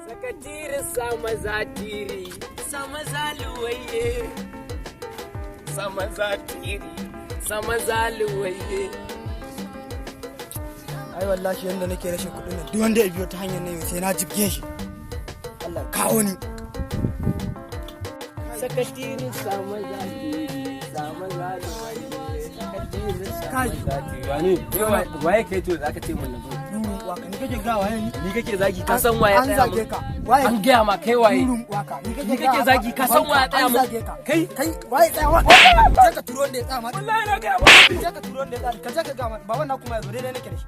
Sakatiri sama zatiri, sama zaluwaye. Sama zatiri, sama zaluwaye. Ai wallahi yanda nake rashin kuɗin nan, duk wanda ya biyo ta hanyar nan yau sai na jibge shi. Allah kawo ni. Sakatiri sama zatiri, sama zaluwaye. Sakatiri sama Kai. zatiri. Wani, waye kai to zaka ce mun nazo? Nurun waka ni kake ga waye ni? Ni kake zagi, ka san waye An tsaya zage mun? ka. Waye? An gaya ma kai waye? Nurun waka ni. Ni kake zagi, ka san waye tsaya An mun? zage ka. Kai. Kai, waye tsaya wa? Je ka turo wanda ya tsaya ma. Wallahi na gaya ma. Je ka turo wanda ya tsaya, ka je ka ga ma baban na kuma yazo daidai nake da shi.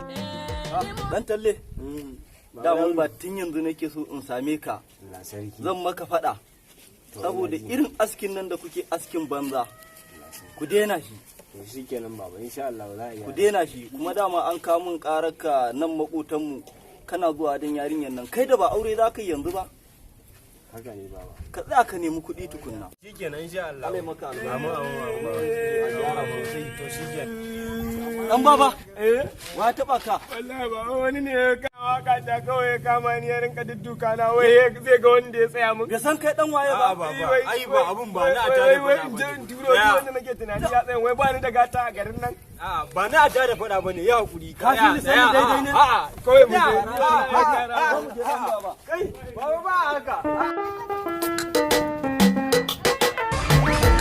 Dan talle. Daman ba tun yanzu nake so in same ka. Allah sarki. Zan maka faɗa. Saboda irin askin nan da kuke, askin banza. Ku daina shi. To shikenan baba, insha Allah za a iya. Ku daina shi. Kuma dama an kawo min ƙararka nan maƙotanmu. Kana zuwa don yarinyar nan. Kai da ba aure za ka yi yanzu ba. Haka ne baba. Ka tsaya ka nemi kuɗi tukunna. Shikenan, insha Allah. Allah ya maka albarka. Amin amin amin. A gyara sosai, to shikenan. Dan baba. Eh? Wa taɓa ka? Wallahi baba, wani ne ya kama waka ta kawai, ya kama ni ya rinka dudduka na, wai zai ga wanda ya tsaya mun. Bai san kai dan waye ba. Baba, ai ba abun ba na wai tare wai faɗa in je bane. in turo duk wanda nake tunani ya tsaya, wai ba ni da gata a garin nan. A'a, ba na ta da faɗa bane, ya hakuri. Ka fi ni sani daidai ne? A'a, kawai mu je. Dan baba. Kai, baba, ba haka.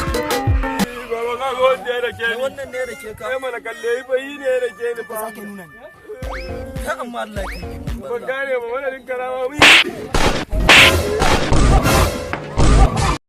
Baba, ka ga wanda ya rake ni. Wannan ne da ke ka. Kai mana kalle yi fa, yi ne ya rake ni Ka fa. sake nuna ni. Kai amma Allah ya kai. Ban gane ba, madadin karama.